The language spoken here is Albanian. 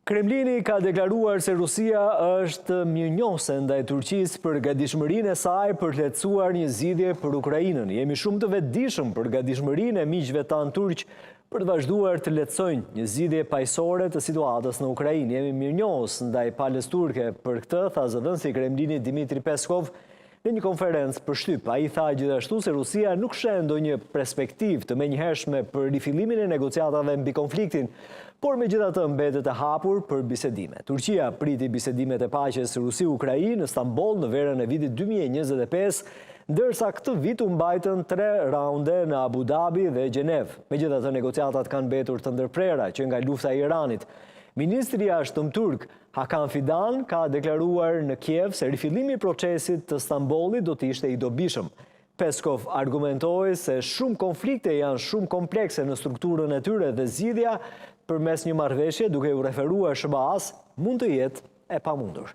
Kremlini ka deklaruar se Rusia është mirënjohëse ndaj Turqisë për gatishmërinë e saj për të lehtësuar një zgjidhje për Ukrainën. Jemi shumë të vetëdijshëm për gatishmërinë e miqve tanë turq për të vazhduar të lehtësojnë një zgjidhje paqësore të situatës në Ukrainë. Jemi mirënjohës ndaj palës turke për këtë, tha zëdhënësi i Kremlinit Dmitry Peskov Në një konferencë për shtyp, ai tha gjithashtu se Rusia nuk sheh ndonjë perspektivë të menjëhershme për rifillimin e negociatave mbi konfliktin, por megjithatë mbetet e hapur për bisedime. Turqia priti bisedimet e paqes Rusi-Ukrainë në Stamboll në verën e vitit 2025, ndërsa këtë vit u mbajtën tre raunde në Abu Dhabi dhe Gjenevë. Megjithatë, negociatat kanë mbetur të ndërprera që nga lufta e Iranit. Ministri i Jashtëm turk, Hakan Fidan ka deklaruar në Kiev se rifillimi i procesit të Stambollit do të ishte i dobishëm. Peskov argumentoi se shumë konflikte janë shumë komplekse në strukturën e tyre dhe zgjidhja përmes një marrëveshje duke iu referuar SHBA-së mund të jetë e pamundur.